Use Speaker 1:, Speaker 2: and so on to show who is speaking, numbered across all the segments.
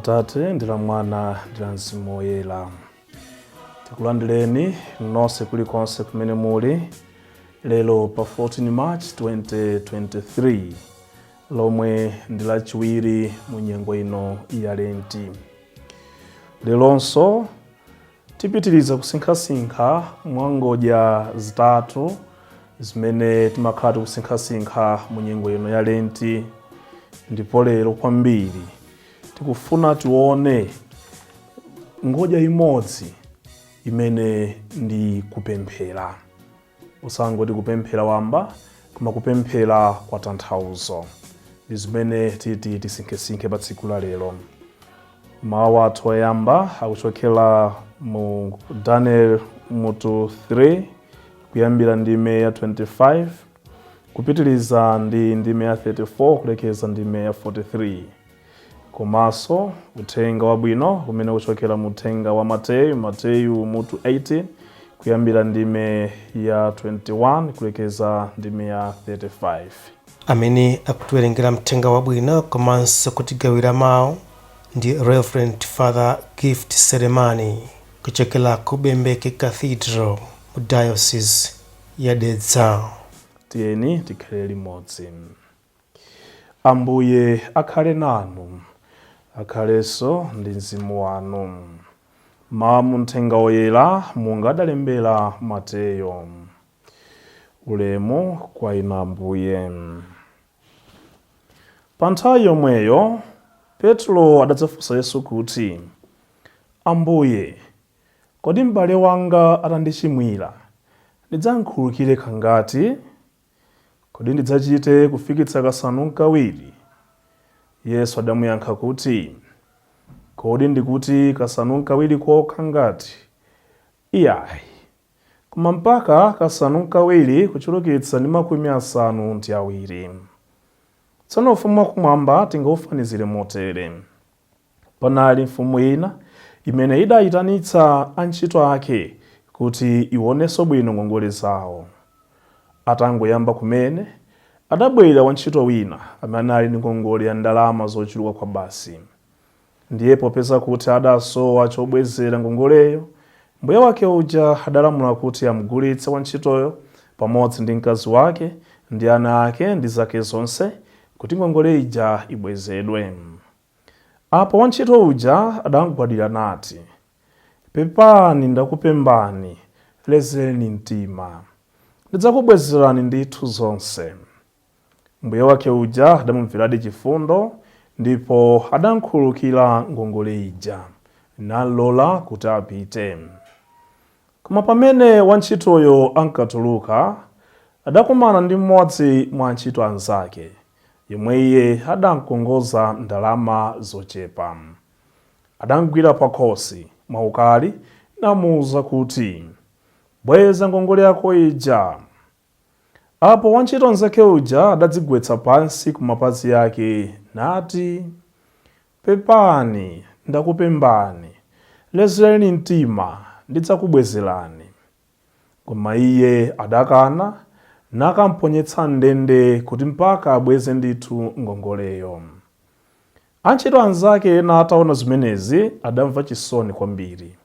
Speaker 1: Tate ndi la Mwana ndi la Mzimu Woyera. Tikulandireni nonse kulikonse kumene muli lero pa 14 March 2023, lomwe ndi Lachiwiri mu nyengo ino ya Lenti. Leronso tipitiriza kusinkhasinkha mwa ngodya zitatu zimene timakhala tikusinkhasinkha mu nyengo ino ya Lenti, ndipo lero kwambiri tikufuna tione ngodya imodzi imene ndi kupemphera. Usangoti kupemphera wamba, koma kupemphera kwa tanthauzo. Ndi zimene titi tisinkhesinkhe pa tsiku la lero. Mawu athu oyamba akuchokera mu Daniel mutu 3, kuyambira ndime ya 25 kupitiliza ndi ndime ya 34 kulekeza ndime ya 43, komanso uthenga wabwino umene ukuchokera mu uthenga wa Mateyu, Mateyu mutu 18, kuyambira ndime ya 21 kulekeza ndime ya 35.
Speaker 2: Amene akutiwerengera mthenga wabwino komanso kutigawira mawu ndi Reverend Father Gift Selemani kuchokera ku Bembeke Cathedral mu Diocese ya Dedza.
Speaker 1: Tiyeni tikhale limodzi. Ambuye akhale nanu. Akhalenso ndi mzimu wanu. Mawu mu mthenga woyera monga adalembera Mateyo. Ulemu kwa inu, Ambuye. Pa nthawi yomweyo Petro adadzafunsa Yesu kuti, "Ambuye, kodi m'bale wanga atandichimwira ndidzamkhululukire kangati? Kodi ndidzachite kufikitsa kasanu n'kawiri?" Yesu adamuyankha kuti, "Kodi ndikuti kasanu n'kawiri kokha ngati? Iyayi, koma mpaka kasanu n'kawiri kuchulukitsa ndi 70. Tsono ufumu wakumwamba tingaufanizire motere. Panali mfumu ina imene idayitanitsa antchito ake kuti ionenso bwino ngongole zawo. Atangoyamba kumene, adabwera wantchito wina amene anali ndi ngongole ya ndalama zochuluka kwabasi. Ndiye popeza kuti adasowa chobwezera ngongoleyo, mbuye wake uja adalamula kuti amugulitse wantchitoyo pamodzi ndi mkazi wake ndi ana ake ndi zake zonse, kuti ngongole ija ibwezedwe. Apo wantchito uja adamgwadira nati, 'Pepani, ndakupembani, lezereni mtima. Ndidzakubwezerani ndithu zonse.' Mbuye wake uja adamumveradi chifundo ndipo adamkhululukira ngongole ija, namlola kuti apite. Koma pamene wantchitoyo ankatuluka, adakumana ndi mmodzi mwa antchito anzake, yemwe iye adamkongoza ndalama zochepa. Adamgwira pakhosi mwaukali namuwuza kuti, 'Bweza ngongole yako ija.' Apo wantchito mnzake uja adadzigwetsa pansi ku mapazi ake nati, 'Pepani, ndakupembani, lezereni mtima, ndidzakubwezerani.' Koma iye adakana, nakamponyetsa m'ndende kuti mpaka abweze ndithu ngongoleyo. Antchito anzake ena ataona zimenezi adamva chisoni kwambiri.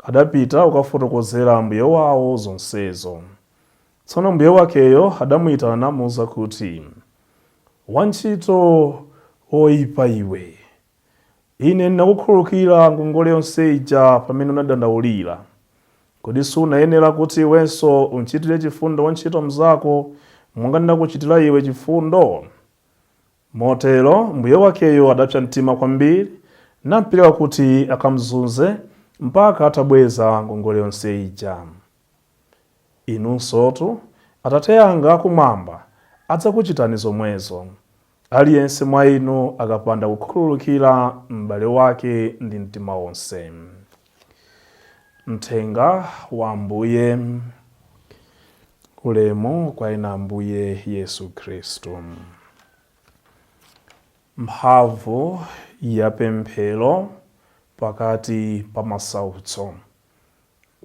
Speaker 1: Adapita kukafotokozera mbuye wawo zonsezo. Tsono mbuye wakeyo adamuyitana namuwuza kuti, 'Wantchito woyipa iwe, ine ndinakukhululukira ngongole yonse ija pamene unadandaulira. Kodi sunayenera kuti iwenso unchitire chifundo wantchito mnzako monga ndinakuchitira iwe chifundo?' Motero mbuye wakeyo adapsa mtima kwambiri, nampereka kuti akamzunze mpaka atabweza ngongole yonse ija. Inunsotu, Atate anga akumwamba adzakuchitani zomwezo, aliyense mwa inu akapanda kukhululukira m'bale wake ndi mtima wonse." Mthenga wa Ambuye. Ulemu kwa inu, Ambuye Yesu Khristu. Mphamvu ya pemphero pakati pa masautso,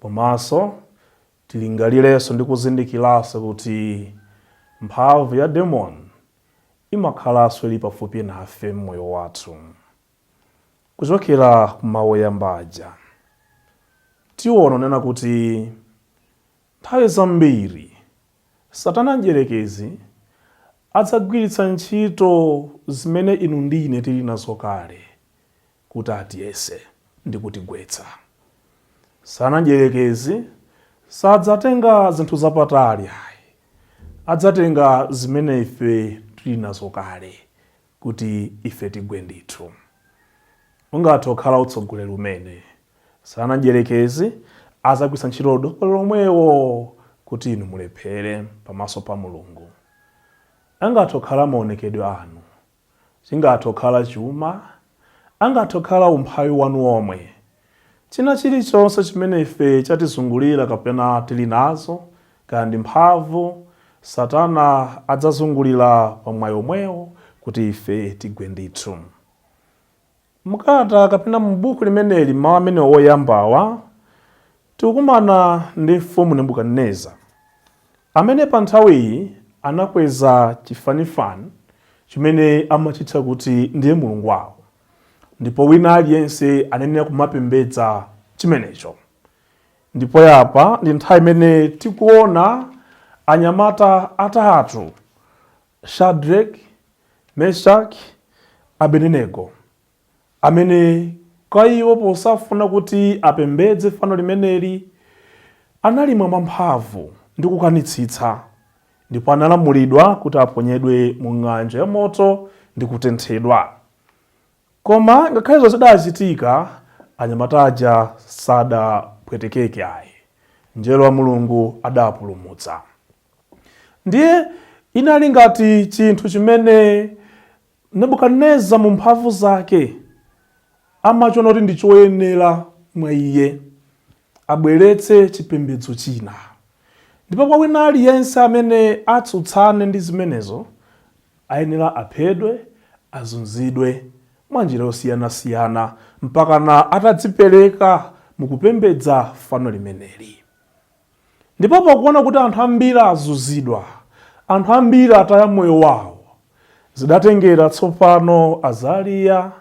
Speaker 1: komanso tilingalirenso ndi kuzindikiranso kuti mphamvu ya demon imakhalanso ili pafupi nafe mmoyo wathu. Kuchokera kumawu oyamba aja tiona onena kuti nthawi zambiri Satana mdierekezi adzagwiritsa ntchito zimene inu ndi ine tili nazo kale kuti atiyese ndi kutigwetsa. Satana mdierekezi sadzatenga zinthu zapatali ayi, adzatenga zimene ife tili nazo kale kuti ife tigwe ndithu. Ungathe kukhala utsogoleri umene Satana mdierekezi adzagwiritsa ntchito utsogoleri omwewo kuti inu mulephere pamaso pa Mulungu. Angathe kukhala maonekedwe anu, chingathe kukhala chuma, angathe kukhala umphawi wanu omwe. China chilichonse chimene ife chatizungulira kapena tili nazo, kaya ndi mphamvu, Satana adzazungulira pa mwayi omwewo kuti ife tigwe ndithu. Mukalata kapena mubuku limeneli, mawu amene woyambawa, tikukumana ndi mfumu Nebukadineza amene pa nthawiyi anakweza chifanifani chimene amachitcha kuti ndiye mulungu wawo, ndipo wina aliyense anayenera kumapembedza chimenecho. Ndipo yapa ndi nthawi imene tikuona anyamata atatu, Shadrach, Meshach, Abednego, amene kwa iwo posafuna kuti apembedze fano limeneli analima mwamphamvu ndi kukanitsitsa, ndipo analamulidwa kuti aponyedwe mu ng'anjo ya moto ndi kutenthedwa. Koma ngakhale zidachitika, anyamata aja sadapwetekeke ayi. Mngelo wa Mulungu adapulumutsa. Ndiye inali ngati chinthu chimene Nebukadineza mu mphamvu zake amachiona kuti ndi choyenera mwa iye abweretse chipembedzo china, ndipo kwa wina aliyense amene atsutsane ndi zimenezo ayenera aphedwe, azunzidwe mwa njira yosiyanasiyana mpakana atadzipereka mukupembedza fano limeneli. Ndipo pakuona kuti anthu ambiri azunzidwa, anthu ambiri ataya moyo wawo, zidatengera tsopano Azariya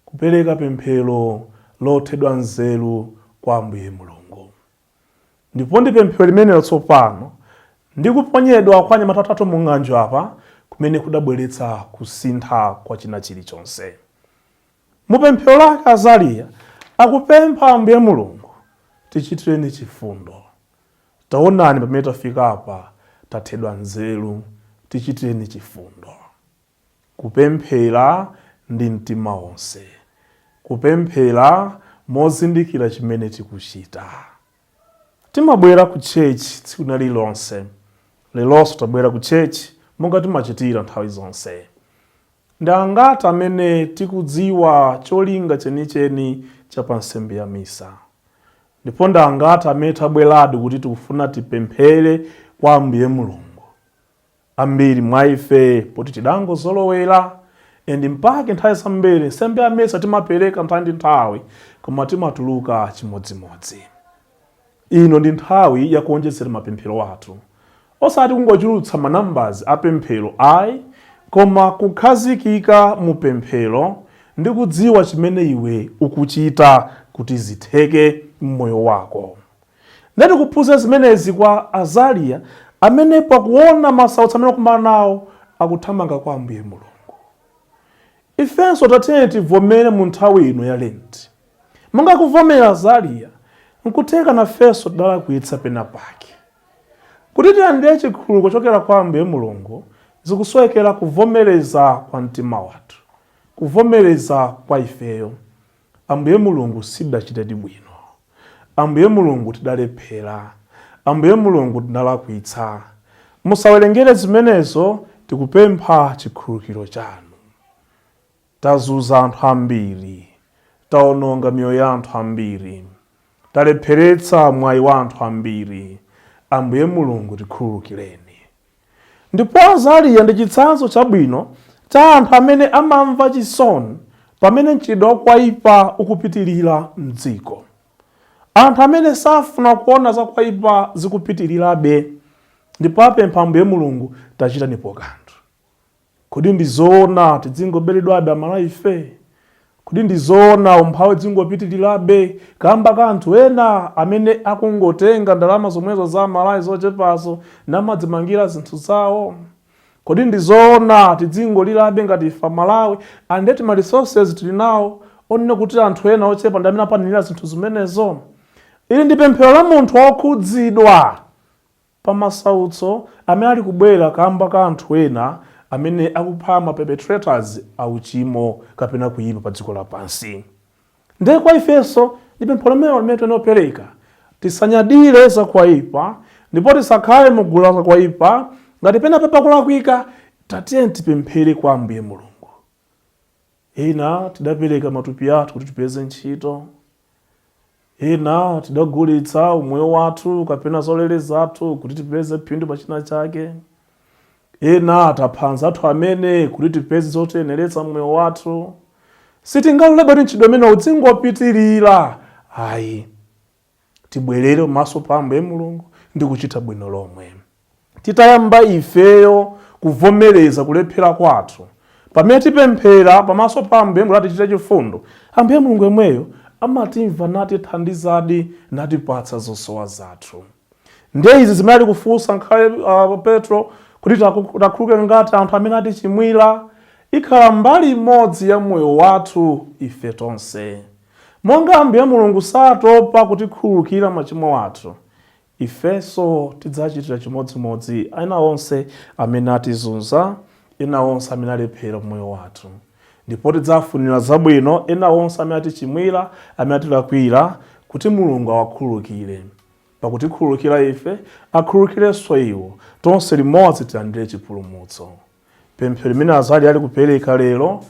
Speaker 1: kupereka pemphero lothedwa nzeru kwa Ambuye Mulungu. Ndipo ndi pemphero limenelo tsopano ndi kuponyedwa kwa anyamata atatu mu ng'anjo apa kumene kudabweretsa kusintha kwa china chilichonse. Mu pemphero lake Azariya akupempha Ambuye Mulungu, tichitireni chifundo. Taonani pamene tafika apa, tathedwa nzeru, tichitireni chifundo. Kupemphera ndi mtima wonse, kupemphera mozindikira chimene tikuchita. Timabwera ku church tsiku lililonse, leronso tabwera ku church monga timachitira nthawi zonse. Ndi angati amene tikudziwa cholinga chenicheni cha pa nsembe ya misa? Ndipo ndi angati amene tabweradi kuti tikufuna tipemphere kwa Ambuye Mulungu? Ambiri mwa ife poti tidangozolowera, and mpake nthawi zambiri nsembe ya misa timapereka nthawi ndi nthawi, koma timatuluka chimodzimodzi. Ino ndi nthawi yakuonjezera mapemphero athu, osati kungochulutsa ma numbers a pemphero ayi, koma kukhazikika mu pemphero ndi kudziwa chimene iwe ukuchita kuti zitheke mmoyo wako. Ndiye tikuphunzira zimenezi kwa Azariya amene pakuona masautso amene akumana nawo akuthamanga kwa Ambuye Mulungu. Ifenso tatiyeni tivomere mu nthawi ino ya Lent. Monga kuvomera Azariya, nkutheka nafenso tidalakwitsa pena pake. Kuti tilandire chikhululuko kuchokera kwa Ambuye Mulungu, zikusowekera kuvomereza kwa mtima wathu, kuvomereza kwa ifeyo. Ambuye Mulungu, sitidachitedi bwino. Ambuye Mulungu, tidalephera. Ambuye Mulungu, tidalakwitsa. Musawerengere zimenezo, tikupempha chikhululukiro chanu. Tazunza anthu ambiri, taononga miyoyo ya anthu ambiri, talepheretsa mwayi wa anthu ambiri. Ambuye Mulungu, tikhululukireni. Ndipo Azariya ndi chitsanzo chabwino cha anthu amene amamva chisoni pamene mchitidwe wakwaipa ukupitirira mdziko. Anthu amene safuna kuona zakwaipa zikupitirirabe, ndipo apempha Ambuye Mulungu, tachitanipo kanthu. Kodi ndi zoona tidzingoberedwabe Amalawi ife? Kodi ndi zoona umphawi udzingopitirirabe kamba ka anthu ena amene akungotenga ndalama zomwezo za Amalawi zochepazo namadzimangira zinthu zawo? Kodi ndi zoona tidzingolirabe ngati ife Amalawi, and yet ma resources tili nawo, onena kuti anthu ena ochepa ndi amene apanirira zinthu zimenezo? Ili ndi pemphero la munthu wokhudzidwa pa masautso amene ali kubwera kamba ka anthu ena amene akupha ma perpetrators a uchimo kapena kuyipa pa dziko lapansi. Ndiye kwa ifenso ndi pempho lomwelo limene tiyenera kupereka. Tisanyadire zakuipa ndipo tisakhale mu gulu la zakuipa. Ngati pena pakulakwika, tatiyeni tipemphere kwa Ambuye Mulungu. Ena tidapereka matupi athu kuti tipeze ntchito. Ena tidagulitsa umoyo wathu kapena zolere zathu kuti tipeze phindu pa china chake. Ena tapha anzathu amene kuti tipeze zotiyeneretsa moyo wathu. Sitingalolebe kuti mchitidwe umene udzingopitirira, ayi. Tibwerere pamaso pa Ambuye Mulungu ndi kuchita bwino lomwe. Titayamba ifeyo kuvomereza kulephera kwathu, pamene tipemphera pamaso pa Ambuye Mulungu atichite chifundo, Ambuye Mulungu yemweyo amatimva natithandizadi, natipatsa zosowa zathu. Ndiye izi zimene ali kufunsa nkhale Petro kuti takhululukira ngati anthu amene atichimwira, ikhala mbali imodzi ya moyo wathu ife tonse. Monga Ambuye Mulungu satopa kutikhululukira machimo athu, ifenso tidzachitira chimodzimodzi ena onse amene atizunza, ena onse amene alephera moyo wathu. Ndipo tidzafunira zabwino ena onse amene atichimwira, amene atilakwira, kuti Mulungu awakhululukire. Pakutikhululukira ife, akhululukirenso iwo, tonse limodzi tilandire chipulumutso. Pemphero limene Azali ali kupereka lero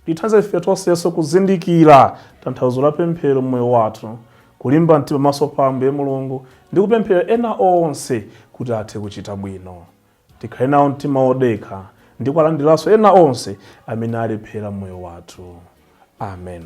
Speaker 1: lithandize ife tonsenso kuzindikira tanthauzo la pemphero mmoyo wathu, kulimba mtima pamaso pa Ambuye Mulungu ndi kupemphera ena onse kuti athe kuchita bwino. Tikhale nawo mtima wodekha ndi kuwalandiranso ena onse amene alephera mmoyo wathu. Amen.